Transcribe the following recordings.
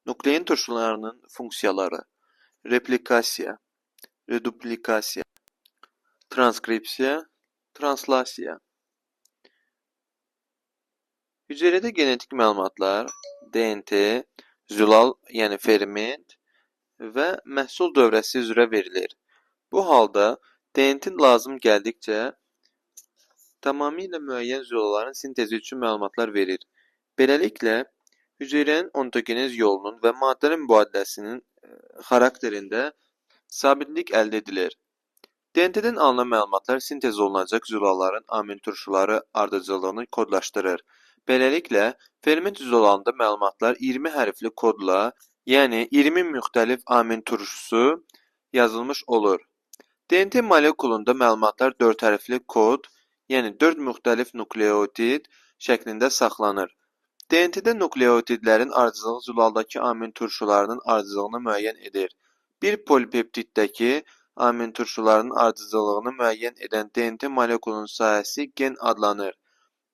Nuklein turşularının funksiyaları: replikasiya, reduplikasiya, transkripsiya, translasiya. Hüceyrədə genetik məlumatlar DNT, zülal, yəni ferment və məhsul dövrəsi üzrə verilir. Bu halda DNT lazım gəldikcə tamamilə müəyyən zülalların sintezi üçün məlumatlar verir. Beləliklə, hüceyrənin ontogenez yolunun və maddələrin mübadiləsinin xarakterində sabitlik əldə edilir. DNT-dən alınan məlumatlar sintez olunacaq zülalların amin turşuları ardıcıllığını kodlaşdırır. Beləliklə, ferment zülalında məlumatlar 20 hərfli kodla, yəni 20 müxtəlif amin turşusu yazılmış olur. DNT molekulunda məlumatlar 4 hərfli kod, yəni 4 müxtəlif nukleotid şəklində saxlanır. DNT-də nukleotidlərin ardıcıllığı zülaldakı amin turşularının ardıcıllığını müəyyən edir. Bir polipeptiddəki amin turşularının ardıcıllığını müəyyən edən DNT molekulunun sahəsi gen adlanır.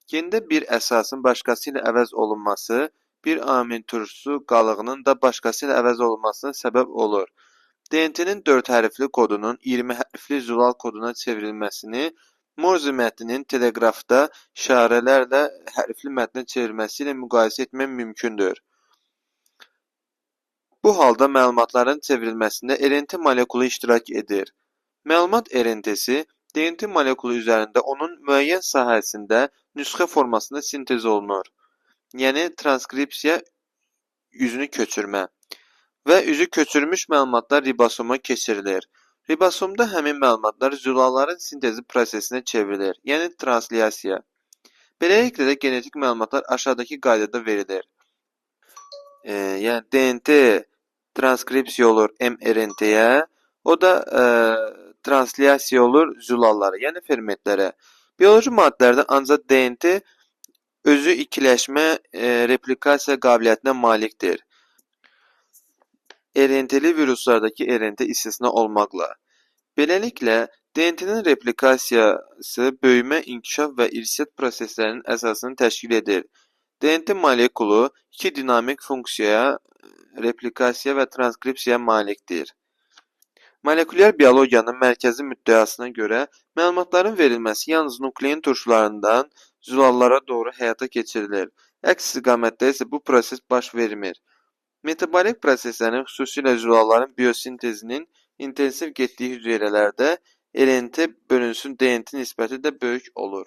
Gendə bir əsasın başqası ilə əvəz olunması, bir amin turşusu qalığının da başqası ilə əvəz olunmasına səbəb olur. DNT-nin 4 hərfli kodunun 20 hərfli zülal koduna çevrilməsini Morze mətninin teleqrafda işarələrlə hərfli mətnə çevrilməsi ilə müqayisə etmək mümkündür. Bu halda məlumatların çevrilməsində RNT molekulu iştirak edir. Məlumat RNT-si DNT molekulu üzərində onun müəyyən sahəsində nüsxə formasında sintez olunur. Yəni transkripsiya, üzünü köçürmə və üzü köçürülmüş məlumatlar ribosoma keçirilir. Ribosomda həmin məlumatlar zülalların sintezi prosesinə çevrilir, yəni translyasiya. Beləliklə də genetik məlumatlar aşağıdakı qaydada verilir. Yəni DNT transkripsiya olur mRNT-yə, o da translyasiya olur zülallara, yəni fermentlərə. Bioloji maddələrdə ancaq DNT özü ikiləşmə, replikasiya qabiliyyətinə malikdir. RNT-li viruslardakı RNT istisna olmaqla. Beləliklə, DNT-nin replikasiyası böyümə, inkişaf və irsiyyat proseslərinin əsasını təşkil edir. DNT molekulu iki dinamik funksiyaya, replikasiya və transkripsiyaya malikdir. Molekulyar biologiyanın mərkəzi müddəasına görə məlumatların verilməsi yalnız nuklein turşularından zülallara doğru həyata keçirilir. Əks istiqamətdə isə bu proses baş vermir. Metabolik proseslərin, xüsusilə zülalların biosintezinin intensiv getdiyi hüceyrələrdə RNT bölünsün DNT nisbəti də böyük olur.